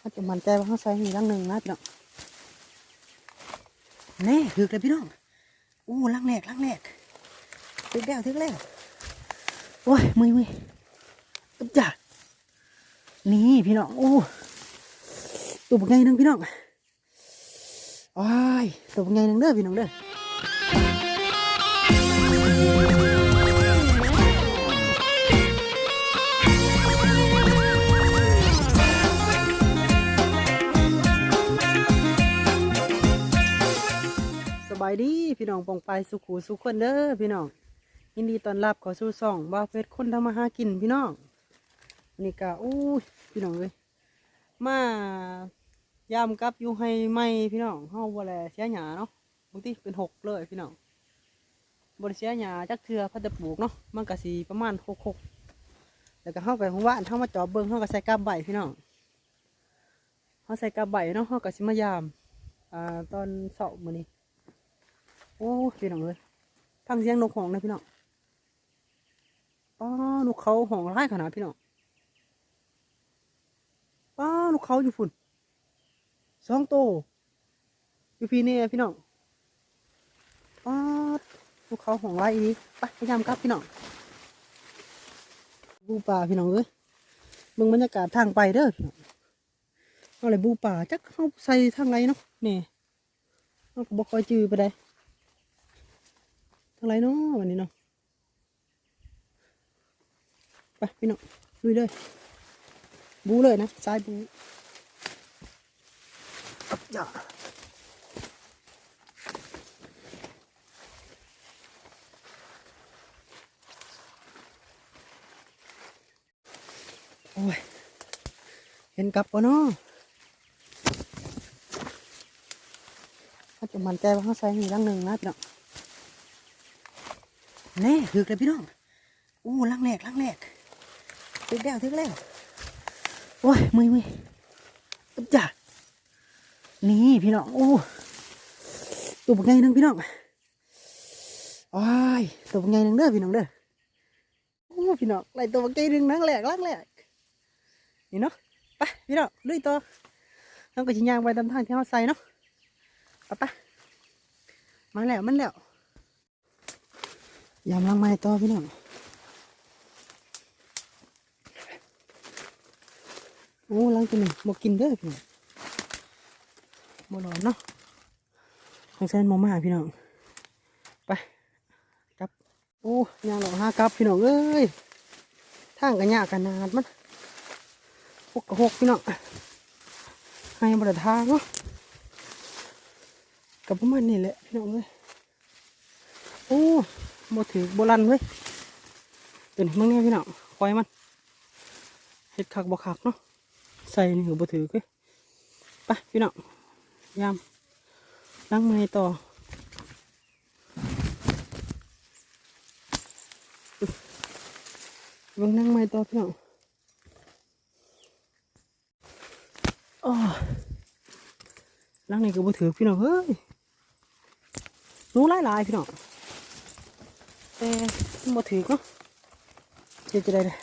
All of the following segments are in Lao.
ເຮົາຈະໝັ້ນໃຈວ່າເຮົາໃສ່ນີ້ຫຼັງໜຶ່ງນະພີ່ນ້ອງ. ແນ່ ຖືກແລ້ວພີ່ນ້ອງ. ໂອ້ ຫຼັງແລກ ຫຼັງແລກ ຖືກແລ້ວ ຖືກແລ້ວ. ໂອ້ຍ ເມື່ອຍ ເມື່ອຍ. ອຶບ ຈ້າ ນີ້ພີ່ນ້ອງ. ໂອ້ ໂຕບັກໃຫຍ່ໜຶ່ງພີ່ນ້ອງ. ໂອ້ຍ ໂຕບັກໃຫຍ່ໜຶ່ງເດີພີ່ນ້ອງເດີ. ສະບາຍດີພີ່ນ້ອງປ້ອງປາຍສູ່ຄູ່ສູ່ຄົນເດີພີ່ນ້ອງ. ຍິນດີຕ້ອນຮັບເຂົ້າສູ່ຊ່ອງບ່າວເພັດຄົນທຳມາຫາກິນພີ່ນ້ອງ. ນີ້ກະ ໂອ້ຍ ພີ່ນ້ອງເອີຍ ມາຢາມກັບຢູ່ໄຮ່ໃໝ່ພີ່ນ້ອງ. ເຮົາບໍ່ໄດ້ເສຍຫຍ້າເນາະ, ບາງທີເປັນຮົກເລີຍພີ່ນ້ອງ. ບໍ່ໄດ້ເສຍຫຍ້າຈັກເທື່ອ ພັດແຕ່ປູກເນາະ, ມັນກະຊິປະມານຮົກໆ. ແລ້ວກະເຮົາກະ ມື້ວານເຮົາມາຈອບເບິ່ງ ເຮົາກະໃສ່ກັບໄວ້ພີ່ນ້ອງ. ເຮົາໃສ່ກັບໄວ້ເນາະ, ເຮົາກະຊິມາຢາມ ອ່າ ຕອນເຊົ້າມື້ນີ້. ໂອ້ ພີ່ນ້ອງເອີຍ ຟັງສຽງນົກຮ້ອງເດີພີ່ນ້ອງ. ປ້າ ນົກເຂົາຮ້ອງຫຼາຍຂະໜາດພີ່ນ້ອງ. ປ້າ ນົກເຂົາຢູ່ພຸ້ນສອງໂຕ ຢູ່ພີ້ແນ່ພີ່ນ້ອງ. ປ້າ ນົກເຂົາຮ້ອງຫຼາຍອີ່ຫຼີ. ໄປ ພະຍາຍາມກັບພີ່ນ້ອງ. ບູປາພີ່ນ້ອງເອີຍ ເບິ່ງບັນຍາກາດທາງໄປເດີພີ່ນ້ອງ. ເຮົາແຫຼະບູປາ ຈັກເຮົາໃສ່ທາງໃດເນາະ. ແນ່ ເຮົາກະບໍ່ຄ່ອຍຈື່ປານໃດ ທາງໃດເນາະ ບາດນີ້ເນາະ. ໄປພີ່ນ້ອງ ລຸຍເລີຍ ບູເລີຍນະ ສາຍບູ. ໂອ້ຍ ເຫັນກັບບໍ່ເນາະ. ເຮົາຈະໝັ້ນໃຈວ່າເຮົາໃສ່ນີ້ຫຼັງໜຶ່ງນະພີ່ນ້ອງ. ແນ່ ຖືກແລ້ວພີ່ນ້ອງ. ໂອ້ ຫຼັງແລກ ຫຼັງແລກ ຖືກແລ້ວ ຖືກແລ້ວ. ໂອ້ຍ ເມື່ອຍ ເມື່ອຍ. ອຶບ ຈ້າ ນີ້ພີ່ນ້ອງ. ໂອ້ ໂຕບັກໃຫຍ່ໜຶ່ງພີ່ນ້ອງ. ໂອ້ຍ ໂຕບັກໃຫຍ່ໜຶ່ງເດີພີ່ນ້ອງເດີ. ໂອ້ ພີ່ນ້ອງ ໄດ້ໂຕບັກໃຫຍ່ໜຶ່ງ ຫຼັງແລກ ຫຼັງແລກ ນີ້ເນາະ. ໄປພີ່ນ້ອງ ລຸຍຕໍ່. ເຮົາກະຊິຍ່າງໄປຕາມທາງທີ່ເຮົາໃສ່ເນາະ. ໄປ ໄປ ມາແລ້ວ ມາແລ້ວ. ຢາມຫຼັງໃໝ່ຕໍ່ພີ່ນ້ອງ. ໂອ້ ຫຼັງໂຕນີ້ບໍ່ກິນເດີພີ່ນ້ອງ ບໍ່ລອດເນາະ. ສົງໄສມັນບໍ່ມາພີ່ນ້ອງ. ໄປ ກັບ. ໂອ້ ຍ່າງເລາະຫາກັບພີ່ນ້ອງເອີຍ. ທາງກະຍາກຂະໜາດ ມັນຮົກກະຮົກພີ່ນ້ອງ. ໃຫ້ບໍ່ໄດ້ທາງເນາະ. ກະປະມານນີ້ແຫຼະພີ່ນ້ອງເອີຍ. ໂອ້ ບໍ່ຖືກ ບໍ່ລັ່ນເວີຍ. ໂຕນີ້ເບິ່ງແນ່ພີ່ນ້ອງ ຄວາຍມັນ ເຮັດຄັກບໍ່ຄັກເນາະ. ໃສ່ນີ້ກະບໍ່ຖືກເວີຍ. ໄປພີ່ນ້ອງ ຢາມຫຼັງໃໝ່ຕໍ່. ເບິ່ງຫຼັງໃໝ່ຕໍ່ພີ່ນ້ອງ. ໂອ້ ຫຼັງນີ້ກະບໍ່ຖືກພີ່ນ້ອງເອີຍ. ໜູຫຼາຍໆພີ່ນ້ອງ ແຕ່ມັນບໍ່ຖືກເນາະ. ເຮັດຈັ່ງໃດລະ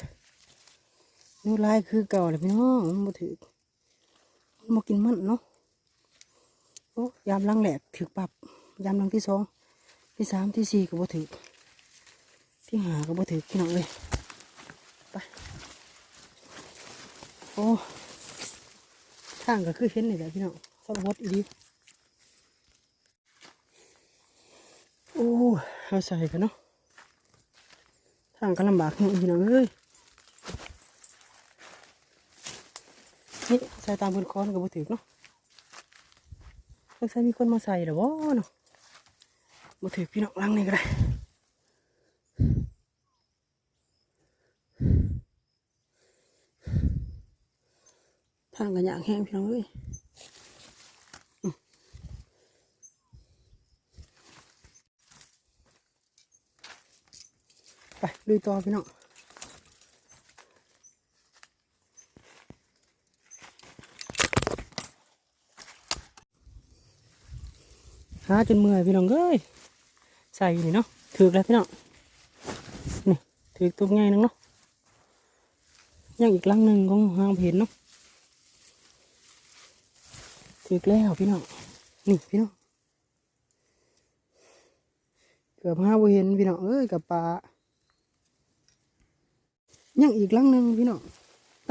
ໜູຫຼາຍຄືເກົ່າລະພີ່ນ້ອງ ມັນບໍ່ຖືກ. ມັນບໍ່ກິນມັນເນາະ. ໂອ້ ຢາມຫຼັງແລກຖືກປັບ ຢາມຫຼັງທີສອງ ທີສາມ ທີສີ່ກະບໍ່ຖືກ ທີຫ້າກະບໍ່ຖືກພີ່ນ້ອງເອີຍ. ໄປ ໂອ້ ທາງກະຄືເຫັນນີ້ແຫຼະພີ່ນ້ອງ ຊົນນະບົດອີ່ຫຼີ. ໂອ້ ເຮົາໃສ່ກັນເນາະ. ທາງກະລຳບາກແຮງພີ່ນ້ອງເອີຍ. ນີ້ໃສ່ຕາມພື້ນຄອນກະບໍ່ຖືກເນາະ. ສົງໄສມີຄົນມາໃສ່ລະບໍ່ເນາະ. ບໍ່ຖືກພີ່ນ້ອງ ຫຼັງນີ້ກະໄດ້. ທາງກະຍາກແຮງພີ່ນ້ອງເອີຍ. ໄປ ລຸຍຕໍ່ພີ່ນ້ອງ. ຫາຈົນເມື່ອຍພີ່ນ້ອງເອີຍ. ໃສ່ຢູ່ນີ້ເນາະ ຖືກແລ້ວພີ່ນ້ອງ. ນີ້ ຖືກໂຕໃຫຍ່ໜຶ່ງເນາະ. ຍັງອີກຫຼັງໜຶ່ງຂອງເຮົາບໍ່ເຫັນເນາະ. ຖືກແລ້ວພີ່ນ້ອງ ນີ້ພີ່ນ້ອງ ເກືອບຫາບໍ່ເຫັນພີ່ນ້ອງເອີຍ ກັບປ່າ. ຍັງອີກຫຼັງໜຶ່ງພີ່ນ້ອງ ໄປ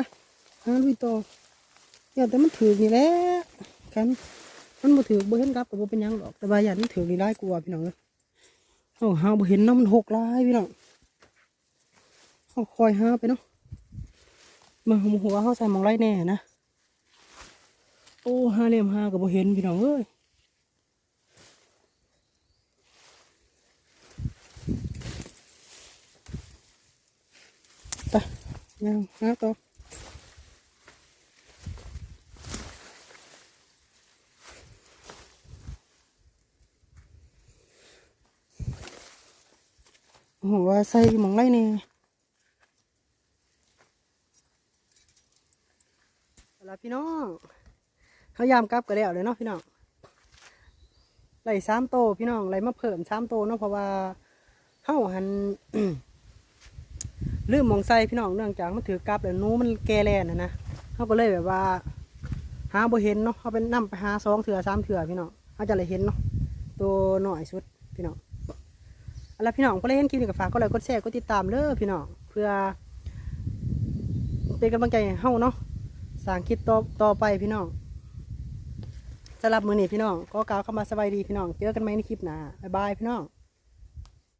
ຫາລຸຍຕໍ່. ຢ້ານແຕ່ມັນຖືກນີ້ແຫຼະ ຄັນມັນບໍ່ຖືກ ບໍ່ເຫັນກັບກໍບໍ່ເປັນຫຍັງດອກ ແຕ່ວ່າຢ້ານມັນຖືກນີ້ຫຼາຍກວ່າພີ່ນ້ອງເອີຍ. ເຮົາຫາບໍ່ເຫັນເນາະ ມັນຮົກຫຼາຍພີ່ນ້ອງ. ເຮົາຄ່ອຍຫາໄປເນາະ ເບິ່ງ ບໍ່ຮູ້ວ່າເຮົາໃສ່ໝ່ອງໃດແດ່ນະ. ໂອ້ ຫາແນມຫາກໍບໍ່ເຫັນພີ່ນ້ອງເອີຍ. ໄປ ຍ່າງຫາຕໍ່ ບໍ່ຮູ້ວ່າໃສ່ໝ່ອງໃດແດ່. ເອົາລະພີ່ນ້ອງ ເຮົາຢາມກັບກໍແລ້ວເລີຍເນາະພີ່ນ້ອງ ໄດ້ສາມໂຕພີ່ນ້ອງ ໄດ້ມາເພີ່ມສາມໂຕເນາະ ເພາະວ່າເຮົາຫັ້ນ ລືມໝ່ອງໃສ່ພີ່ນ້ອງ ເນື່ອງຈາກມັນຖືກກັບ ແລ້ວໜູມັນແກ່ແລ່ນຫັ້ນນະ ເຮົາກໍເລີຍແບບວ່າຫາບໍ່ເຫັນເນາະ ເຮົາໄປນຳໄປຫາສອງເທື່ອສາມເທື່ອພີ່ນ້ອງ ເຮົາຈະໄດ້ເຫັນເນາະ ໂຕນ້ອຍສຸດພີ່ນ້ອງ. ເອົາລະພີ່ນ້ອງ ຜູ້ໃດເຫັນຄລິບນີ້ກໍຝາກກົດໄລກົດແຊ ກົດຕິດຕາມເດີພີ່ນ້ອງ ເພື່ອເປັນກຳລັງໃຈໃຫ້ເຮົາເນາະ ສ້າງຄລິບຕໍ່ ຕໍ່ໄປພີ່ນ້ອງ. ສຳລັບມື້ນີ້ພີ່ນ້ອງ ຂໍກ່າວຄຳວ່າສະບາຍດີພີ່ນ້ອງ ເຈີກັນໃໝ່ໃນຄລິບໜ້າ ບາຍບາຍພີ່ນ້ອງ.